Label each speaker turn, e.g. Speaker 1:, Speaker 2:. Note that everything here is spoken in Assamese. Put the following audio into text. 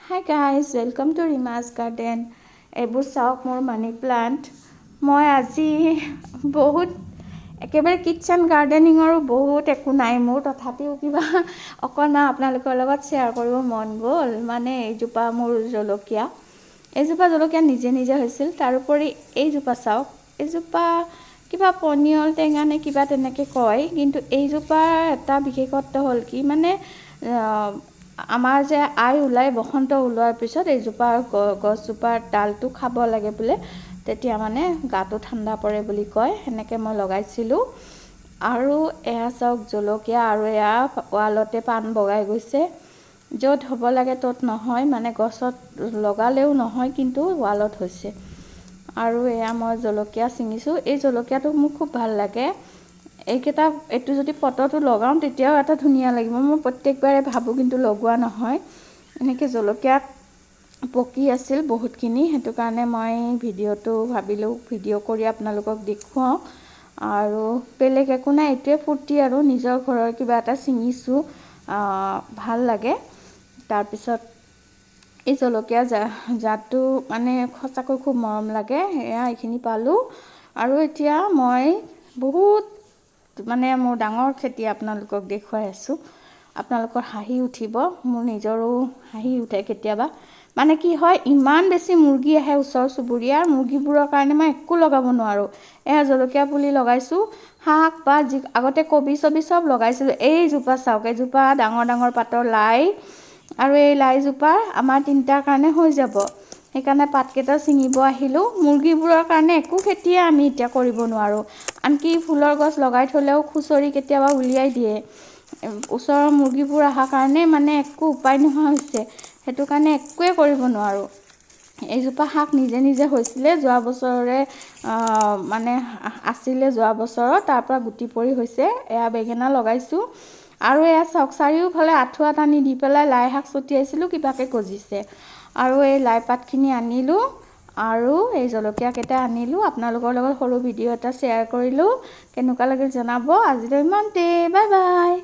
Speaker 1: Hi guys, welcome to Rima's Garden. এইবোৰ চাওক মোৰ মানি প্লাণ্ট। মই আজি বহুত একেবাৰে কিটচেন গাৰ্ডেনিঙৰো বহুত একো নাই মোৰ, তথাপিও কিবা অকণমান আপোনালোকৰ লগত শ্বেয়াৰ কৰিব মন গ'ল। মানে এইজোপা মোৰ জলকীয়া, এইজোপা জলকীয়া নিজে নিজে হৈছিল। তাৰোপৰি এইজোপা চাওক, এইজোপা কিবা পনিয়ল টেঙা নে কিবা তেনেকৈ কয়, কিন্তু এইজোপাৰ এটা বিশেষত্ব হ'ল কি, মানে আমাৰ যে আই ওলাই বসন্ত ওলোৱাৰ পিছত এইজোপাৰ গছজোপাৰ ডালটো খাব লাগে বোলে, তেতিয়া মানে গাটো ঠাণ্ডা পৰে বুলি কয়। সেনেকৈ মই লগাইছিলোঁ। আৰু এয়া চাওক জলকীয়া, আৰু এয়া ৱালতে পাণ বগাই গৈছে। য'ত হ'ব লাগে ত'ত নহয়, মানে গছত লগালেও নহয়, কিন্তু ৱালত হৈছে। আৰু এয়া মই জলকীয়া ছিঙিছোঁ। এই জলকীয়াটো মোৰ খুব ভাল লাগে। এইকেইটা এইটো যদি পটতো লগাওঁ তেতিয়াও এটা ধুনীয়া লাগিব। মই প্ৰত্যেকবাৰে ভাবোঁ, কিন্তু লগোৱা নহয়। এনেকৈ জলকীয়া পকি আছিল বহুতখিনি, সেইটো কাৰণে মই ভিডিঅ'টো ভাবিলোঁ ভিডিঅ' কৰি আপোনালোকক দেখুৱাওঁ। আৰু বেলেগ একো নাই, এইটোৱে ফূৰ্তি আৰু নিজৰ ঘৰৰ কিবা এটা ছিঙিছোঁ, ভাল লাগে। তাৰপিছত এই জলকীয়া জাতটো মানে সঁচাকৈ খুব মৰম লাগে। এয়া এইখিনি পালোঁ। আৰু এতিয়া মই বহুত মানে মোৰ ডাঙৰ খেতি আপোনালোকক দেখুৱাই আছোঁ। আপোনালোকৰ হাঁহি উঠিব, মোৰ নিজৰো হাঁহি উঠে কেতিয়াবা। মানে কি হয়, ইমান বেছি মুৰ্গী আহে ওচৰ চুবুৰীয়াৰ, মুৰ্গীবোৰৰ কাৰণে মই একো লগাব নোৱাৰোঁ। এয়া জলকীয়া পুলি লগাইছোঁ, শাক বা যি আগতে কবি চবি চব লগাইছিলোঁ। এইজোপা চাওক, এইজোপা ডাঙৰ ডাঙৰ পাতৰ লাই, আৰু এই লাইজোপা আমাৰ তিনিটাৰ কাৰণে হৈ যাব, সেইকাৰণে পাতকেইটা ছিঙিব আহিলোঁ। মুৰ্গীবোৰৰ কাৰণে একো খেতিয়ে আমি এতিয়া কৰিব নোৱাৰোঁ। আনকি ফুলৰ গছ লগাই থ'লেও খুচৰি কেতিয়াবা উলিয়াই দিয়ে। ওচৰৰ মুৰ্গীবোৰ অহাৰ কাৰণে মানে একো উপায় নোহোৱা হৈছে, সেইটো কাৰণে একোৱে কৰিব নোৱাৰোঁ। এইজোপা শাক নিজে নিজে হৈছিলে, যোৱা বছৰৰে মানে আছিলে যোৱা বছৰৰ, তাৰপৰা গুটি পৰি হৈছে। এয়া বেঙেনা লগাইছোঁ। আৰু এয়া চাওক, চাৰিওফালে আঁঠুৱা টানি দি পেলাই লাই শাক ছটিয়াইছিলোঁ, কিবাকৈ গজিছে। আৰু এই লাই পাতখিনি আনিলোঁ আৰু এই জলকীয়াকেইটা আনিলোঁ। আপোনালোকৰ লগত সৰু ভিডিঅ' এটা শ্বেয়াৰ কৰিলোঁ, কেনেকুৱা লাগিল জনাব। আজিলৈ ইমানতে, বাই বাই।